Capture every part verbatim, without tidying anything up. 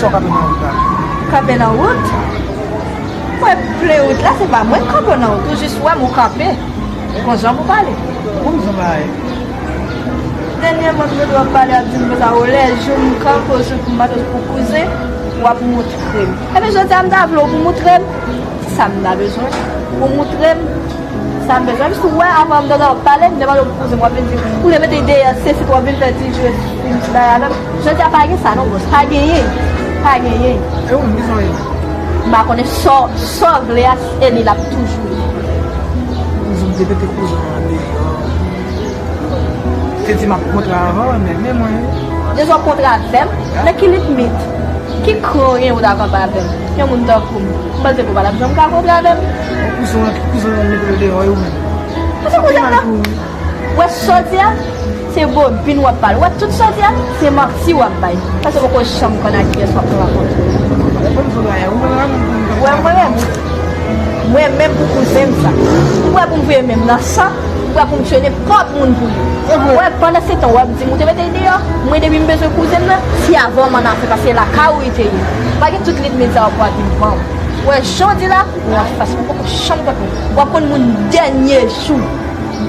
Ou kanpe nan wout la. Kanpe nan wout? Mwen plen wout la, se pa mwen k kanpe nan wout. Ou jis wè m ou kanpe. Gon jan pou pale. Bon, m di yon bagay. Dènyèman, m tande w ap pale, ap di m konsa, o lè jou m kanpe, o jou pou maten pou kouzen, w ap moutre m. Ebyen, jodi a, m ta vle w pou moutre m. Se sa m ta bezwen. Pou moutre m. Sa m bezwen, si w wè, avan m tande w ap pale, m te mande w pou kouzen m, w ap vin di, ou te mete deyò, se si w ap vin fè ti jwe, ti bagay avè m. Jodi a pa gen sa non, bòs. Pa genyen. Pa genyen. E ou menm, kisa w ye? M pa konnen sa w, sa w vle a, se li l ap toujou ye. Kouzen m te mete kouzen an deyò. Te di m ap kontre avè w, men, men mwen. Deja w kontre avè m? Nan ki limit? Ki kran w gen pou ta kontre avè m? Yon moun tankou m, m panse pou w pa t ap janm ka kontre avè m. Kouzen an, kouzen an mete l deyò, e ou menm? Kouzen an? Ou wè sa w di a? Se bobin w ap pale. Ou wè tout sa w di a? Se manti w ap bay. Paske w poko janm konn ak kiyès w ap rankontre. Wè mwen menm. Mwen menm pou kouzen m sa. Ou wè pou m voye men m nan san, ou wè pou m tiye nenpòt moun pou li. Ou wè pandan se tan w ap di m ou te mete l deyò, mwen depi m bezwen kouzen m nan, se avè w m annafè paske lakay ou li te ye. Pa gen tout limit sa w ap vin ban m. Ou wè jan w di la, ou annafè paske ou poko janm konn moun. W ap konn moun dènye jou.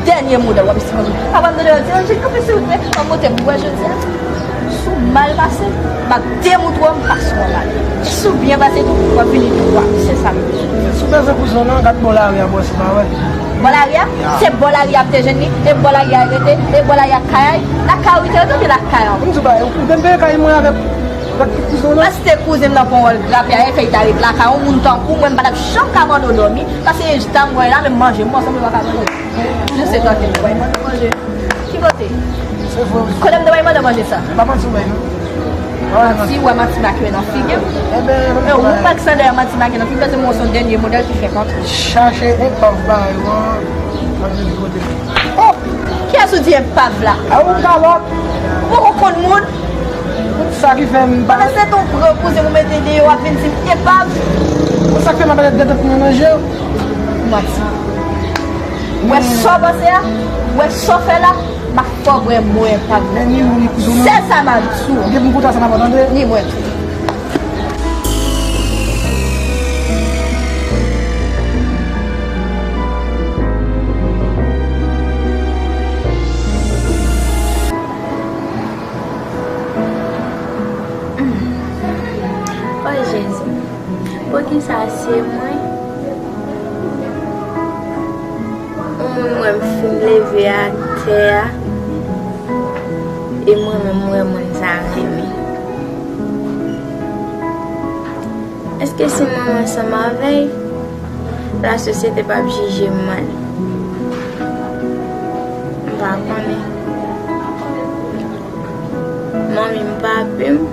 Dènye modèl w ap eseye konn. Papa m tande yo di, "Anjil, kanpe sou wout mwen." An monte m bwè jodi a. Si w mal pase, m ap demoutre w m pa sou w mal. Si w byen pase tou, w ap vini dwat. Se sa m bezwen. Si w bezwen kouzen w nan, gad bò lari a, bò si pa wè. Bò lari a? Se bò lari a m te jwenn li, e bò lari a rete, e bò lari a kay. Lakay ou te rete oubyen lakay an? M di w bagay, ou te peye kay mwen avèk, avèk tout kouzen w nan? Paske kouzen m nan pran wòl grape a, e fè l ta ret lakay yon moun tankou mwen, m pa t ap janm ka mande w dòmi, paske chita m wè la, menm manje m ansanm yo pa ka manje. Jis se tande m bay manje manje. Ki kote? Se vre wi. Kote m te bay manje manje sa? Pa manti w bay non. Manti, wè manti make nan figi m. Enben, e ou pa k san dèyè manti make nan figi m, paske mwen se yon dènye modèl ki fenk antre. Chache enpav bagay ou an, ap vin kote. Oh! Kiyès ou di enpav la? A ou kalòt. Ou poko konn moun? Sa ki fè m pa. Pandan se tan w pran kouzen m ou mete deyò, w ap vin di m enpav. Ou sa k fè m ap gade dèdèt mwen nan je w? Manti. Ou wè sa w panse a? Ou wè sa w fè la? M ap fè w wè mwen pa vle. Men ni ou ni kouzen w. Se sa m ap di w. Depi m kontre ansanm avè w, tande? Ni mwen tou. O Jezi, poukisa se mwen? Yon moun wè m fin leve atè a, e mwen menm m wè moun sa renmen. Èske si mwen ansanm avè l, lasosyete p ap jije m mal? M pa konnen. Manmi m, papi m,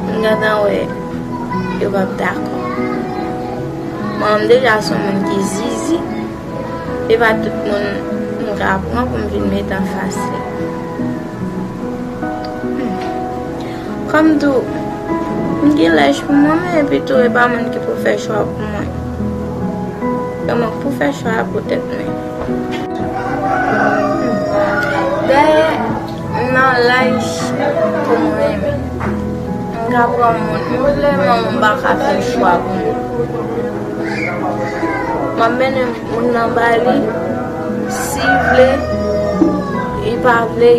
m gentan wè yo p ap dakò. Manman m deja se yon moun ki zizi, e pa tout moun m ka pran pou m vin met anfas li. Hmm. Kòm tou, m gen laj pou mwen menm, epi tou, e pa moun ki pou fè chwa pou mwen. E mwen k pou fè chwa a pou tèt mwen. Dayè, m nan laj pou m renmen. M ka pran moun m vle, men m pa ka fè chwa pou mwen. M ap mennen moun nan ba li, si l vle, li pa vle,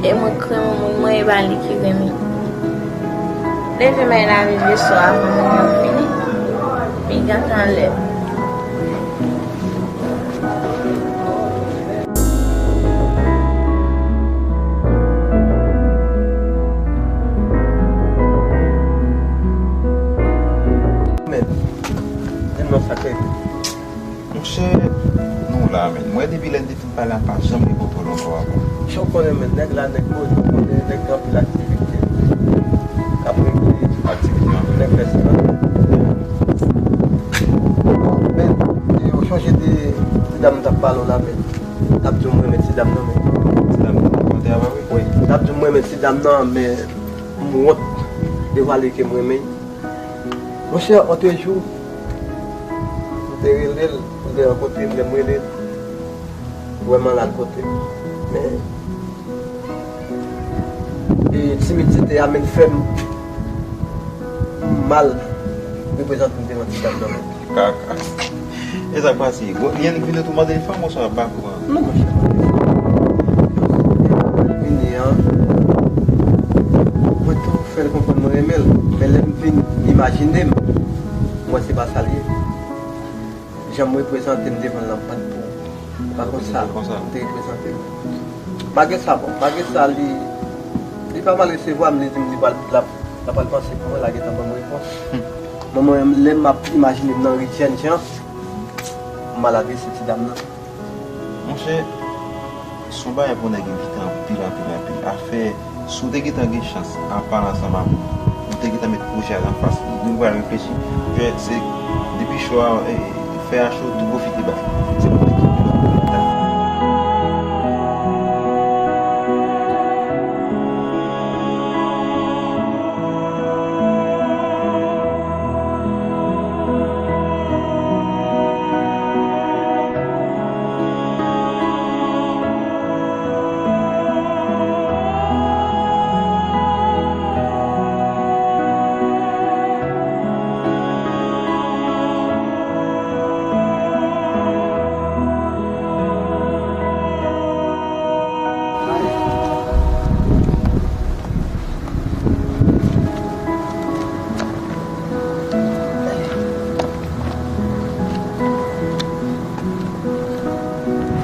e mwen k renmen moun mwen, e pa li ki renmen. Leve men la rive swa avan moun yo vini. Li gentan lè. Men, men non, sa k rive. Monchè, nou la, men. Mwen, depi lè n te fin pale a, m pa janm gen pwoblèm ankò avan. Jan w konnen, men, nèg la, nèg poze, w konnen, nèg gen anpil aktivite k ap regle. Aktivite anpil. Nèg fè sa. Men, e, ou chonje de ti dam m t ap pale w la, men. T ap di w m renmen ti dam nan, men. Ti dam nan, w te avè, wi. Wi, t ap di w m renmen ti dam nan, men m wont devwale ke m renmen l. Monchè, otrejou, m te rele l, m te rankontre l, lè m rele l, vrèman l al kote m. Men, e timidite a menm fè m mal reprezante m devan ti dam nan menm. Kaka. E sa k pase? Li annik vin tou mande l fanm oswa pa kou an? Non, monchè. Vini an, mwen tou fè l konprann mwen renmen l. Men lè m vin imajine m, m wè se pa sa l ye. Jan m reprezante m devan l lan pa t bon. Se pa konsa m te reprezante m. Malgre sa, bon, malgre sa, li, li pa mal resevwa m, li di m li pral, l ap, l ap pral panse pou mwen, l a gentan ban m repons. Mwen, mwen, lè m ap imajine m nan ri jèn jan, m al adrese ti dam nan. Monchè, se yon bagay pou nèg evite anpil, anpil, anpil. Afè, si w te gentan gen chans ap pale ansanm avè l, ou te gentan met pwojè a nan fas li, li pral reflechi. Fè, se, depi cho a, e, fè a cho, tou pwofite bay. Se pou nèg ki vle la.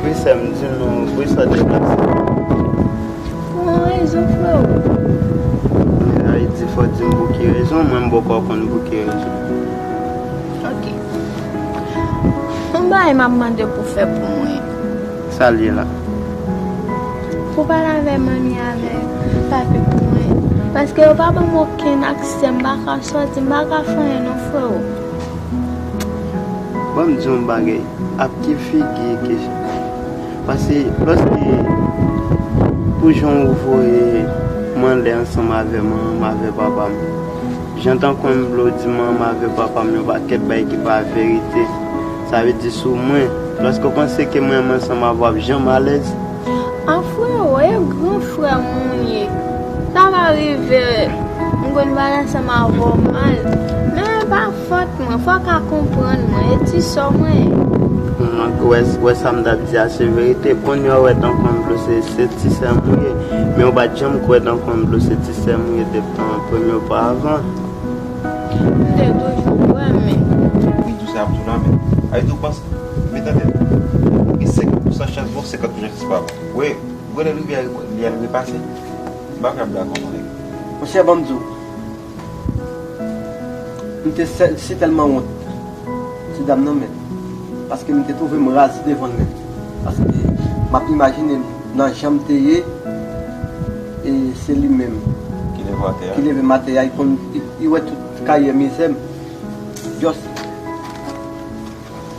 Wi, sè m, di nou, poukisa w deplase? Pou yon rezon, frewo. Men Ayiti, fò w di m pou ki rezon, mwen m poko konn pou ki rezon. Ok. Yon bagay m ap mande w pou w fè pou mwen. Sa l ye la? Pou w pale avè manmi avè papi pou mwen. Paske yo pa ban m okenn aksè, m pa ka sòti, m pa ka fè anyen non, frewo. Ban m di w yon bagay. Ak ki figi ke, paske lòske pou jan ou voye m anlè ansanm avè manman m, avè papa m, jan tankou m vle w di manman m avè papa m yon pakèt bagay ki pa verite, sa vle di sou mwen, lòske w panse ke mwen menm ansanm avè w ap janm alèz? A frewo, e gran frè m ou ye. Sa va rive, m konn pale ansanm avè w mal. Men pa fòt mwen, fò w ka konprann mwen, e ti sè w mwen ye. Mwen wè, wè sa m t ap di a se verite. Kounye a w wè tankou m vle w se, se ti sè m ou ye. Men w pa t janm kwè tankou m vle w se ti sè m ou ye depi nan premye oparavan. M te toujou kwè, men. Wi, tou sa ap tou la, men. Ay, tou panse, men tande, gen senkant pousan chans bon, senkant pousan chans pa bon. Wi, gwo lè rivyè, li al repase. M pa ka dakò non, nèg. Monchè, ban m di w. M te sè-, si tèlman wont ti dam nan menm. Paske m te twouve m raz devan l menm. Paske m ap imajine m nan jan m te ye, e se li menm ki leve m atè a. Ki leve m atè a, li konn, li, li wè tout karyè mizè m. Just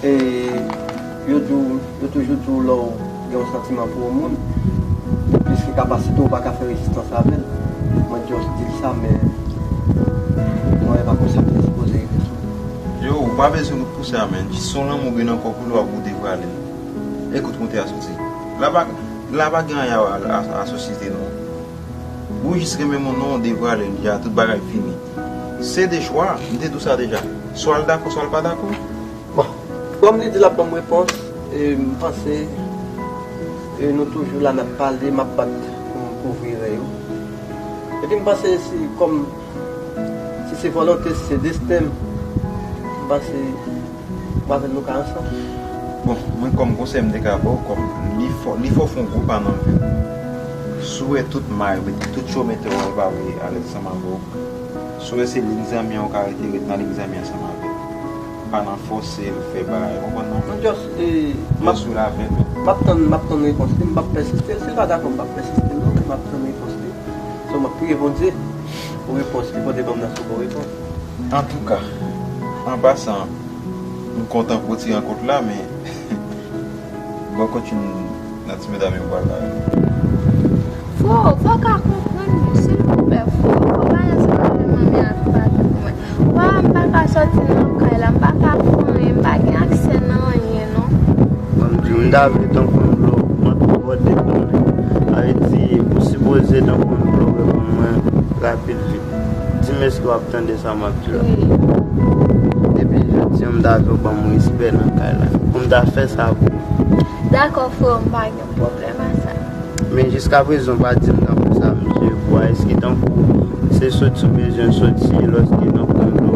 E yo di w, yo toujou di w lè w gen yon santiman pou yon moun, li plis ke kapasite w pa ka fè rezistans avè l. Mwen just di l sa, men mwen wè pa konsa m te sipoze rive sou li. Yo, ou pa bezwen kout pouse a, menn. Jis yon lanmou gen nan kò w pou l w ap boude prale. E kout monte a soti. La pa, la pa gen anyen a, a, a sosyete non. Ou jis renmen moun non, w deprale l, deja tout bagay fini. Se de chwa, m te di w sa deja. Swa l dakò, swa l pa dakò. Bon, kòm li di l ap ban m repons, e, m panse, e, nou toujou la n ap pale, m ap bat pou m kouvri rè yo. Epi m panse si, kòm, si se vòlonte, si se desten m, m panse m avè l nou ka ansanm. Bon, mwen kòm konsèy m te ka ba w, kòm li fò, li fò fè yon gwo pa nan vi w. Si w wè tout may, tout chòmètè w al pa vle alèz ansanm avè w. Si w wè se lig zanmi an ou ka rete, ret nan lig zanmi ansanm avè l. Pa nan fòse l fè bagay, ou konprann non? Mwen just, e, m ap, just sou lavè l. M ap tann, m ap tann repons li, m p ap pèsiste l. Si l pa dakò, m p ap pèsiste l non, men m ap tann repons li. So, m ap priye Bondye pou repons li pote ban m nan se yon bon repons. Antouka, an pasan, m kontan pou w ti rankont la, men bon, kontinye nan ti medam yo pral la. Fò, fò w ka konprann mwen, silvouplè, fò, fò w pale ansanm avè manmi avè papi pou mwen. Ou pa wè m pa ka sòti nan kay la, m pa ka fè anyen, m pa gen aksè nan anyen, non. Ban m di w, m ta vle tankou m vle w, mwen twò devan mwen. Sa vle di, ou sipoze tankou m vle w reponn mwen rapid vit. Di Èske w ap tande sa m ap di w la? Wi. Depi jodi a, m ta vle w ban m respè nan kay la. Pou m ta fè sa pou ou. Dakò, frè, m pa gen pwoblèm a sa. Men jiskaprezan, w pa di m tankou sa m di w a. Èske tankou se soti w bezwen soti, lòske nan konn dlo,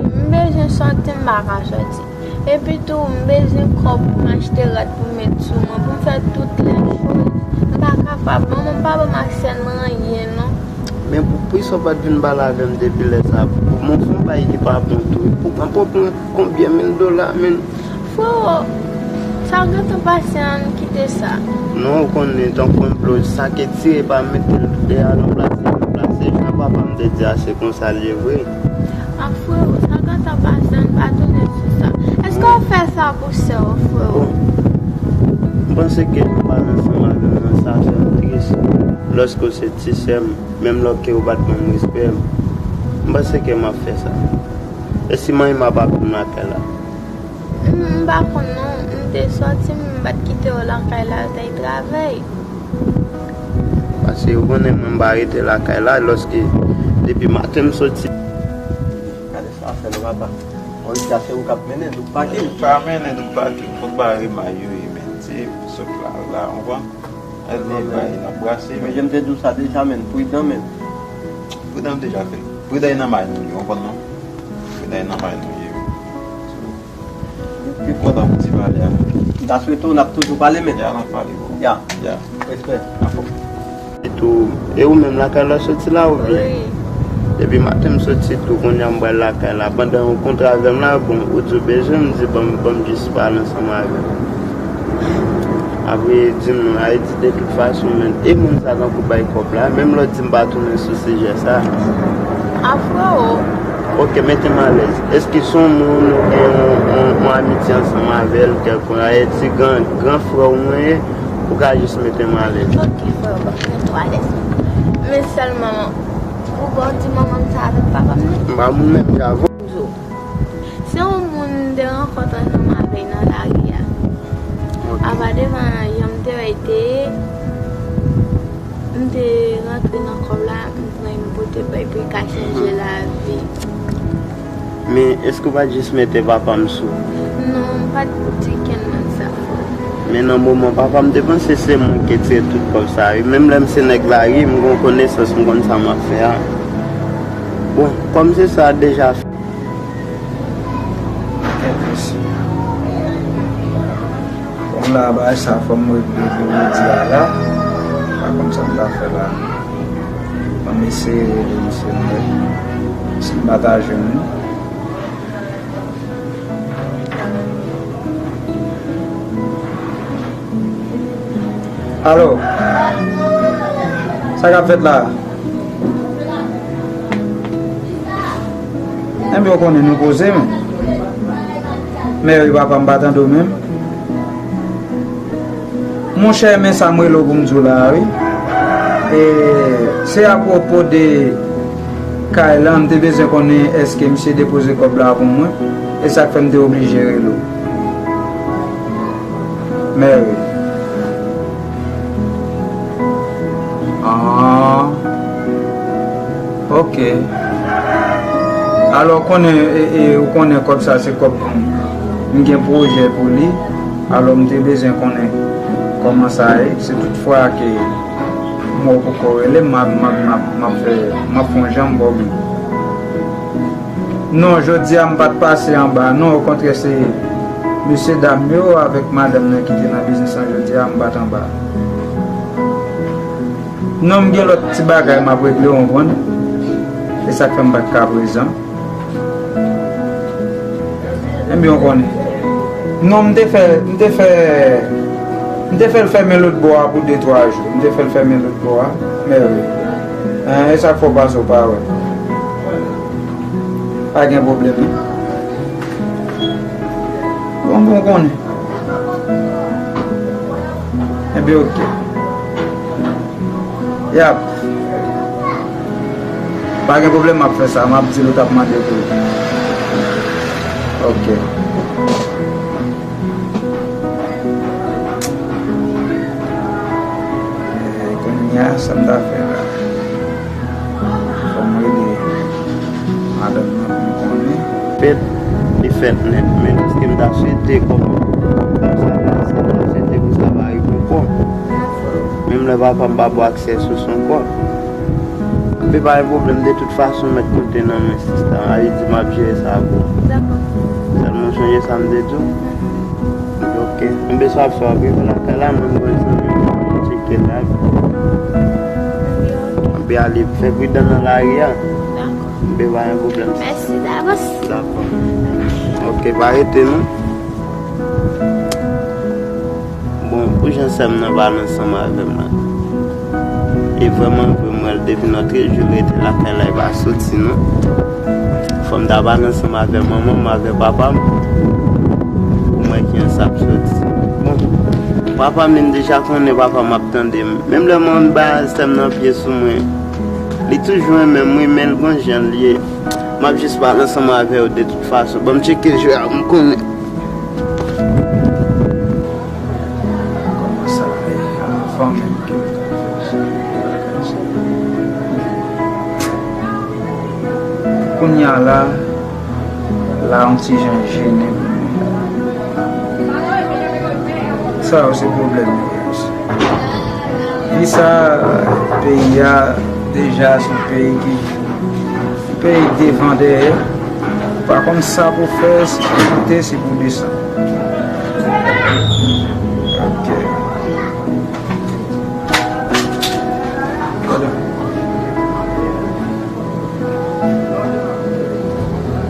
m bezwen soti, m pa ka soti. Epi tou, m bezwen kòb pou m achte rad pou m met sou mwen, pou m fè tout lè choz. M pa kapab. Manman m pa ban m aksè nan anyen, non. Men pou, poukisa w pa t vin pale avè m depi lè sa a? Bon, fè yon bagay ki pa bon tou. Pou, pou, pou pran konbyen mil dola, men? Freo, sa gentan pase, ann kite sa. Non, ou konnen, tankou yon plo, sa ke tire pa mete l deyò nan plase, nan plase. Jan papa m te di a, se konsa l ye vre. A freo, sa gentan pase, ann pa tounen sou sa. Èske w fè sa pou sè w, freo? Bon, m panse ke w pa ansanm avè m nan, sa fè m tris. Lòske w se ti sè m, menm lòske w pa t ban m respè m, m panse ke m ap fè sa. E si manmi m ap aprann lakay la? M, m pa konn non, m te sòti, m pa t kite w lakay la, w t al travay. Paske ou konnen mwen m pa rete lakay la, lòske depi maten m soti. Gade sa fè nou papa. Polis la se ou k ap mennen, nou k pake. Pa mennen, nou k pake. Fòk bare may yo, e men, se sòt la, la, ou konprann? Gade bay, n ap brase, men jan m te di w sa deja, men, pridan, men. Pridan m deja fè. Pridan e nan may nou ye, ou konprann non? Pridan e nan may nou ye. Pi kontan pou ti pale a. M ta swete w n ap toujou pale, men. Ya, n ap pale, bro. Ya. Ya. Respè. Etou, e ou menm lakay la soti la oubyen? Wi. Depi maten m soti tou, kounye a m pral lakay la. Pandan ou kontre avè m la, bon, ou di w bezwen m, m di ban m, ban m jis pale ansanm avè w. Apre, di m non, Ayiti de tout fason, men. E moun sa tankou bay kòb la, menm lè w di m pa tounen sou sijè sa. A freo. Ok, mete m alèz. Èske se yon moun ou gen yon, yon, yon amitye ansanm avè l, kèlkonk, Ayiti, gran, gran frè w mwen ye, ou ka jis mete m alèz. Ok, freo, bon, mete w alèz. Men sèlman, ou pa di manman m sa avèk papa m non? M pa moun menm, Javo. Se yon moun m te rankontre ansanm avè l nan lari a. Ok. Apa devan jan m te wè l te ye, m te rantre nan kòb la, m pran l, m pote bay pou l ka chanje lavi. Men, èske w pa t jis mete papa m sou? Non, m pa t di kenn moun sa. Men nan moman papa m te panse se mwen ki te tire tout kòb sa, wi. Menm lè m se nèg lari, m gen yon konesans, m konn sa m ap fè a. Bon, kòm se sa deja fèt. Bon, la, bagay sa, fò m regle pou jodi a la. Pa konn sa m ta fè la. Ban m eseye rele misye m wè si m pa ta jwenn li. Alo? Sa k ap fèt la? Enben, w konnen nou koze, men. Mèri, papa m pa tande w menm. Monchè, men sa m rele w pou m di w la a, wi. E, se apwopo de kay la, m te bezwen konnen èske misye depoze kòb la pou mwen. E sa k fè m te oblije rele w. Mèri. Ah. Ok. Alò, konnen, e, e, ou konnen kòb sa se kòb m. M gen pwojè pou li. Alò, m te bezwen konnen kòman sa ye. Si toutfwa ke m wè w poko rele m, m ap, m ap, m ap, m ap fè, m ap fè yon jan m ba w li. Non, jodi a m pa t pase anba non, okontrè se mesye dam yo avèk madanm nan ki te nan biznis lan jodi a, m pa t anba. Non, m gen lòt ti bagay m ap regle, w konprann? E sa k fè m pa t ka prezan. Ebyen, w konnen. Non, m te fè, m te fè, m te fè l fèmen lòt bò a pou de twa jou. M te fè l fèmen lòt bò a. Mèri. Hein, e sa k fè w pase w pa wè. Pa gen pwoblèm, non. Bon, bon, konnen. Ebyen, ok. Yap. Pa gen pwoblèm, m ap fè sa. M ap di l ou t ap mande pou li. Ok. Eh, kounye a, sa m ta fè la? Fèt, li fèt nèt, men èske m ta swete kòman sa pase, m ta swete pou sa pa rive ankò. Menm lè papa m pa ba w aksè sou son kò. Anben, pa gen pwoblèm, de tout fason, mèt konte nan mwen, sista. A vle di, m ap jere sa pou ou. Dakò. Sèlman, w sonje sa m te di w? Ok. Anben, sa w ap fè, w ap rive lakay la, mwen, m wè zanmi m, m tcheke live. Anben, ale, fè pridan nan lari a. Dakò. Anben, pa gen pwoblèm. Mèsi davans. Dakò. Ok, pa rete non. Bon, pou jan sè m nan pale ansanm avè m la, e vrèman vre, m wè l depi nòtrejou l rete lakay la, li pa soti non. Fò m ta pale ansanm avè manman m, avè papa m, pou m wè kijan sa ap soti. Bon, papa m, li m deja konnen papa m ap tande m. Menm lè mwen bay sè m nan pye sou mwen, li toujou renmen m, wi, men l gon jan l ye. M ap jis pale ansanm avè yo de tout fason. Ban m tcheke jwe a pou m konnen. Kòman sa ye? Anfòm menm ke kounye a la, la yon ti jan jennen pou mwen. Sa yo se pwoblèm yo ye. Vi sa, peyi a, deja se yon peyi ki, yon peyi devan dèyè. Ou pa konn sa pou fè, si pou moute, si pou desann. Ok.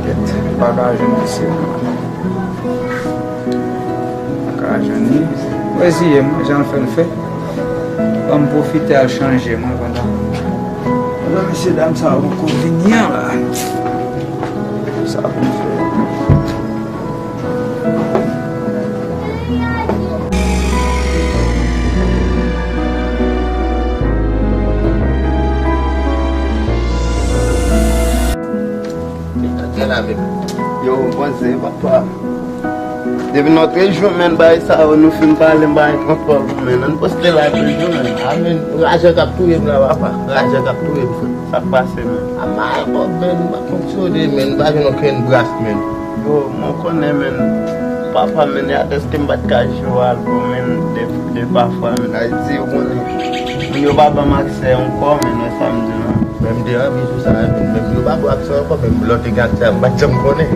Kèt, m pa ka jwenn misye. M ka jwenn li. Reziye m, jan l fè l fè. Ban m pwofite al chanje mwen pandan, pandan mesye dam sa yo poko vini an la. Sa pou m fè. Yo, poze, papa. Depi nòtrejou, men, bagay sa yo, nou fin pale, m pa gen transpò pou men. Ann poste la toujou, men. Amen. Raje k ap touye m la, papa. Raje k ap touye m, frè. Sa k pase, men? A mal kòb, men. M ap fonksyone, men. M pa jwenn okenn bras, men. Yo, mwen konnen, men. Papa, men, ya, èske m pa t ka jwe w al pou, men, de, de pafwa, men. Ayiti, ou konnen. Moun yo pa ban m aksè ankò, men, wè sa m di la. Men m te anvi sou sa, men yo pa ba w aksè ankò, men lè w te gen aksè a, m pa t janm konnen.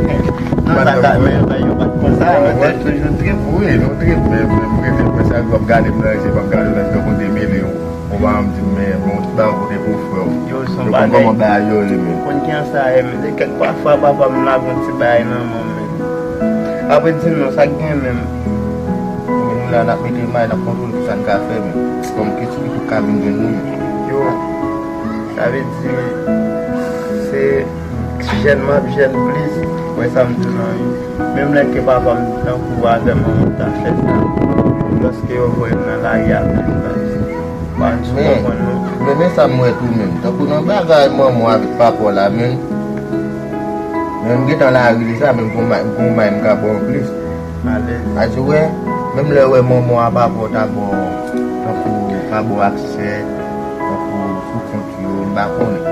Non, sa ka, men, men yo pa t konsa, yo te toujou trip. Wi, nou trip, men, men m rete, men sa, w ap gade m nan je, w ap gade w nan je, kote mele w. Ou pa janm di m, men, bon, ti bagay kote pou frè w. Yo, se yon bagay. Yo konn kòman bagay yo ye, men. Konn kijan sa ye, men. Se kèk pafwa, papa m lage yon ti bagay nan men w, men. Apre di m non, sa k gen menm? Men nou la, n ap mete may, n ap kontwole ki sa n ka fè, men. Kòm kesyon ki pou ka vin jwenn nou, men. Yo. Sa vle di, se jèn m ap jèn plis, wè sa m di w lan wi. Menm lè ke papa m tankou avè manman m ta fè sa, lòske yo voye m nan lari a, men m pa di, pa di konprann non. Men, men sa m wè tou menm, tankou nan bagay manman w avèk papa w la menm, men m gentan lari deja, men m gon may, m gon may m ka ba w anplis. Alèz. Sa di wè, menm lè wè manman w a papa w ta ba w, tankou ta ba w aksè, tankou sou kont yo, m pa konnen.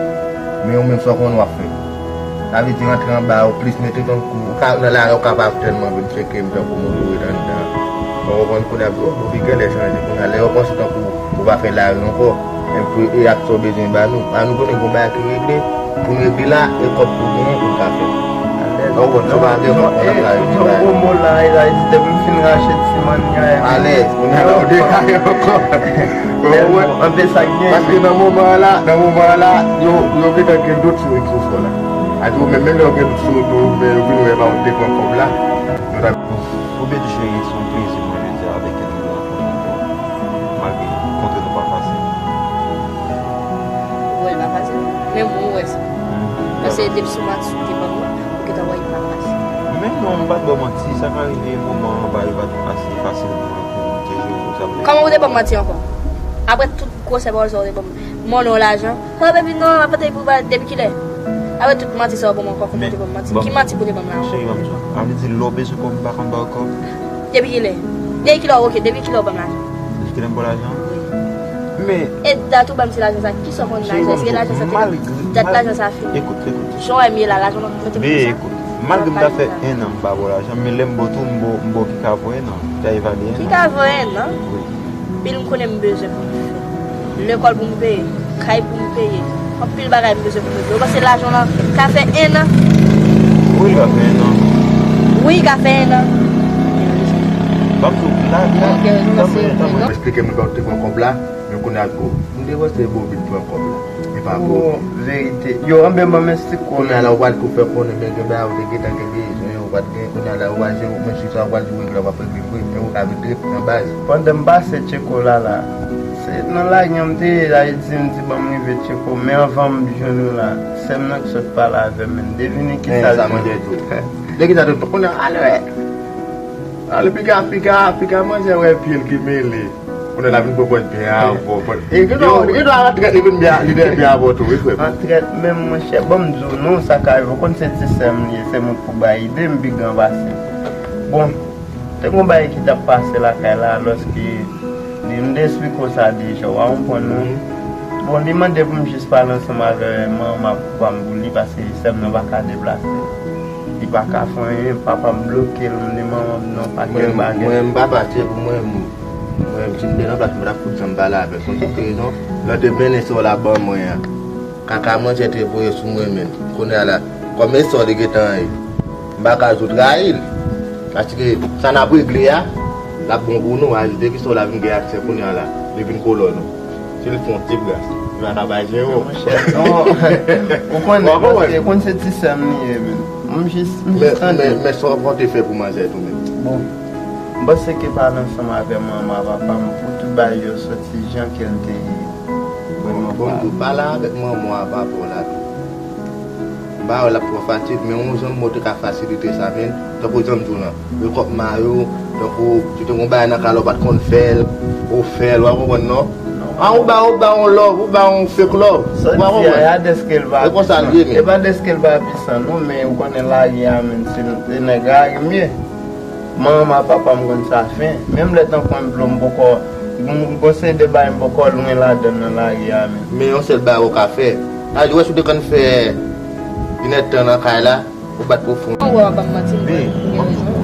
Men ou menm sa w konnen w ap fè. Sa vle di rantre anba yo plis, mete tankou, ou ka nan lari, ou kapab tèlman vin tcheke m tankou moun ou ret anndan. Ou konprann kounye a, oh, Bobby genlè chanje kounye a. Lè yo panse tankou ou pa fè lari ankò, e, e ak sa w bezwen ba nou. A nou konnen gon bagay ki regle, pou n regle la, e kòb pou genyen pou n ka fè. Alèz. Ou konprann, se pa gen kòb pou n ap la regle bagay. Yon gwo mo la, e la, e di depi m fin rache ti mannyan. Alèz, kounye a la, ou deraye ankò. Ou wè? Anpil sa k gen. Paske nan moman an la, nan moman an la, yo, yo gentan gen dout sou rezo sosyo la. A di ou menm, menm lè yo gen dout sou ou, men yo vin wè pa ou te pran kòb la. Yo ta... Obed Cheri, se yon plezi pou mwen jodi a avèk Elvira ankò yon fwa. Malgre kontre nou pa fasil. Ou wè l pa fasil, non? Menm ou wè sa. Paske depi sou manti ou te ban mwen, ou gentan wè li pa fasil. Men non, m pa t ba w manti, sa ka rive moman an ba yo pa t ase fasil pou mwen pou m te jere w, sa vle di. Kòman ou te ban m manti ankò? Apre tout gwosè pawòl sa yo te ban m, m mande w lajan. Oh, baby, non, m ap pote pou ba, depi kilè? Apre tout manti sa yo ban m ankò, kòman ou te ban m manti? Ki manti pou te ban m la ankò? Cheri, ban m di w. A vle di, lè w bezwen kòb, m pa konn ba w kòb. Depi kilè? Depi kilè, ok, depi kilè w ban m lajan? Depi kilè m ba w lajan? Wi. Men, e dat ou ban m ti lajan sa, kisa w konn lajan? Èske lajan sa te dat lajan sa fini? Ekout, ekout. Jan w wè m ye la, lajan nan mete m konsa. Ekout, malgre m ta fè en an m pa ba w lajan, men lè m ba w tou, m ba w, m ba w ki ka vo en an, ki ka evalye en an. Ki ka vo en an? Wi. Pil m konnen m bezwen pou m fè. Lekòl pou m peye, kay pou m peye. Anpil bagay m bezwen pou m regle. Ou panse lajan lan ka fè en an? Wi, l ka fè en an. Wi, l ka fè en an. Ban m di w, la, la, tanmen, tanmen. Eksplike m, ou te pran kòb la, men kounye a l go. M te panse Bobby t pran kòb la. Li pa go. Verite. Yo, anben, ban m eksplike w. Kounye a la, ou pral tou fè konnen, men gen bagay ou te gentan gen bezwen, ou pa t gen, kounye a la, ou pral jere, men si sa ou pral di regle, w ap regle vre, men ou ka vin trete nan baz. Pandan m pase Tcheko la, la, se nan lari a m te ye, la, li di m, di, "Ban m rive Tcheko," men anvan m jwenn ou la, sè m nan ki sot pale avè m, men devine kisa l di. Sa manje tou. Lè ki sa tou, kounye a, ale, ale, piga, piga, piga, manje, wè, pye l ki mele. Kounye a l ap vin pran pòt byen avè w, pòt. E gen dwa, gen dwa an trèt li vin byen, li byen, byen avè w tou, wi, frè m. An trèt menm, monchè, ban m di w non, sa ka rive. Ou konn se ti sè m li ye, se mwen k pou bay ide, m pi gran pase l. Bon, te gon bagay ki t ap pase lakay la, lòske li, m te eksplike w sa deja, w a konprann non. Bon, li mande pou m jis pale ansanm avè manman papa m pou li, paske sè m nan pa ka deplase. Li pa ka fè anyen, papa m bloke l, m di manman m non, pa gen bagay. Mwen, m pa pase pou mwen, m Mwen menm, si m te nan plas li, m pa t ap fout janm pale avè l. Konn pou ki rezon, lòt te mennen sa w la ban mwen an. Kaka manje te voye sou mwen menm. Kounye a la, kòm e sa w li gentan ye, m pa ka di w trayi l. Paske sa n ap regle a, l ap bon pou nou. Ajoute ki sa w la vin gen aksè kounye a la, li vin kolò nou. Si l fè yon ti bras, li pa ka bay zewo. Monchè, non. Ou konnen, paske konn se ti sè m li ye, men. M jis, m jis tande. Men, men, men sa w konte fè pou manzè tou menm? Bon. M panse ke pale ansanm avè manman papa m pou tout bagay yo soti jan ke l te ye. Bon, bon, m tou pale avèk manman w a papa w la tou. M pa wè l ap twò fasil, men yon jan m wè w te ka fasilite sa, men, tankou jan m di w lan, rekòp mayo, tankou, si te gon bagay nan kay la w pa t konn fè l, ou fè l, w a konprann non? A, ou ba, ou ba yon love, ou ba yon fake love, w a konprann? E konsa l ye, men. E pa dèske l pa pisan non, men ou konnen lari a, men, se, se nèg lari m ye. Manman papa m konn sa fen. Menm lè tankou m dlo m poko, m gon seri de bagay m poko lwen ladann nan lari a menm. Men yon sèl bagay ou ka fè. Sa di wè si w te konn fè inèdtan nan kay la, ou bat pou fon. Ou wè w ap ban m manti, m wè ou gen rezon.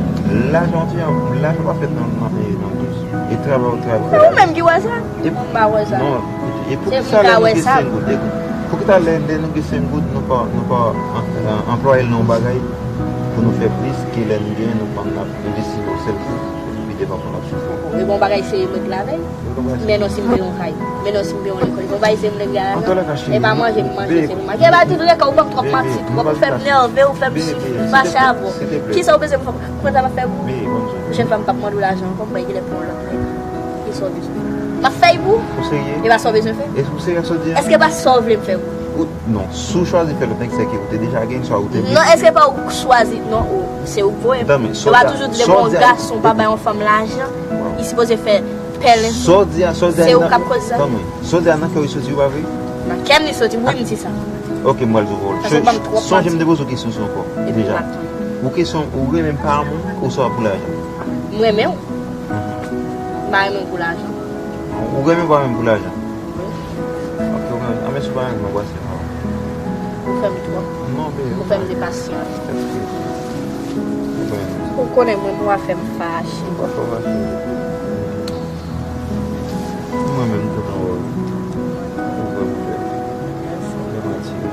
Lajan ti an, lajan pa fèt nan, nan, nan dous. E travay ou travay. Ou menm ki wè sa? Mwen pa wè sa. Non, e poukisa lè nou gen senk goud, poukisa lè, lè nou gen senk goud, nou pa, nou pa an-, an-, anplwaye l nan yon bagay pou nou fè plis ke lè nou genyen, nou pran, n ap envesti yon sèl kou, epi devan pou n ap soufri. Ou gen yon bagay serye mwen te lavèy? Men non, si m peye yon kay, men non, si m peye yon lekòl, yon bagay serye mwen te lavèy. E pa manje m manje, se pou manje. E pa tout lè ka ou ban m twòp manti, twòp ou fè m nève, ou fè m fache avè w. Kisa ou bezwen m fè? Mwen ta pa fè pou ou. Jèn fanm k ap mande w lajan ankò, m bay genlè pou yon lòt nèg. Kisa w bezwen? M ap fè l pou ou. Ou serye? E pa sa w bezwen fè? E ou serye ak sa w di a? Èske pa sa w vle m fè pou ou? Non, si w chwazi fè lòt nèg, se ke ou te deja gen, swa ou te vle. Non, èske pa ou k chwazi? Non, ou, se ou k voye m. Yo pa toujou di lè pou yon gason pa bay yon fanm lajan, li sipoze fè pèlen sou. Sa w di a, sa w di a, se ou k ap koz sa. Sa w di a nan kè w li soti, ou pa vre? Nan kè m li soti, wi, m di sa. Ok, m pral di w pawòl. Sonje m te poze w kesyon sa ankò, deja. Ou kesyon, ou renmen pa amour, oswa pou lajan? M renmen w. M pa renmen w pou lajan. Ou renmen pa renmen pou lajan? Wi. Ok, ou renmen. A, men si w pa renmen, ou pase pa. Ou fè m twòp. Non, men ou fè m depasyan. Ou konnen mwen, mwen fè m fache. Ou pa fè w fache. Mwen menm, m kontan wè w. Ou vrèman bèl. Mèsi. Ou byen matire.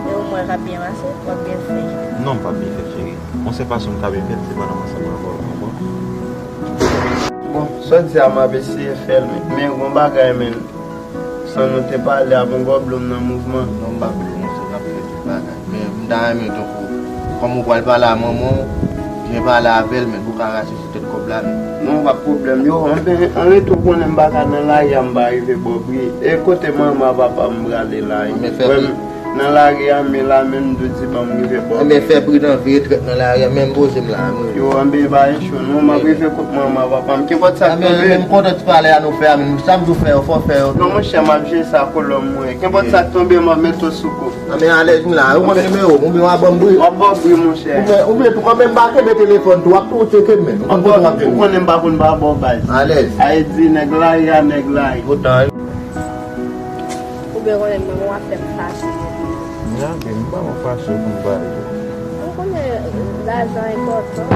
E ou mwen k ap byen pase, w ap byen fè. Non, m p ap byen fè, cheri. Yon sèl fason m ka byen fè l, se pandan m ansanm avè w la ankò. Bon, sa w di a, m ap eseye fè l, men, men yon bagay, men, san nou te pale a, bon, gòblo m nan mouvman. Non, m pa vle, monchè, n ap fè tout bagay. Men, m ta renmen, tankou, kòm ou pral pale a manman w, byen pale avè l, men, pou w ka rache sou tèt kòb la, men. Non, pa pwoblèm. Yo, anben, anrete, w konnen m pa ka nan lari a, m pa rive bò pri. E kote manman papa m prale la, e? Nan lari a, men la menm, m tou di ban m rive bò. Ebyen, fè pridan, veye trèt nan lari a, men m poze m la, mwen. Yo, anben, pa gen cho, non, m ap rive kot manman, papa m. Kenpòt sa k tonbe. Men m kontan ti pale a nou fè a, men sa m di w fè yo, fò w fè yo. Non, monchè, m ap jere sa kolò m, mwen. Kenpòt sa k tonbe, m ap mete w sou kou. Anben, alèz m la, ou konn nimewo m, oubyen w a ban m bri. W ap ban bri, monchè. Oubyen, oubyen tou, anben m pa kenbe telefòn tou, w ap tou tcheke m, men. Ou konn kote w ap jwenn. Ou konnen m pa konn pa bò baz. Alèz. Sa vle di, nèg lari a, nèg lari. Kontan. Ou byen konnen mwen, w ap fè m fache. Mwen ap vin, m pa konn fache pou m pale. Mwen konnen lajan enpòtan.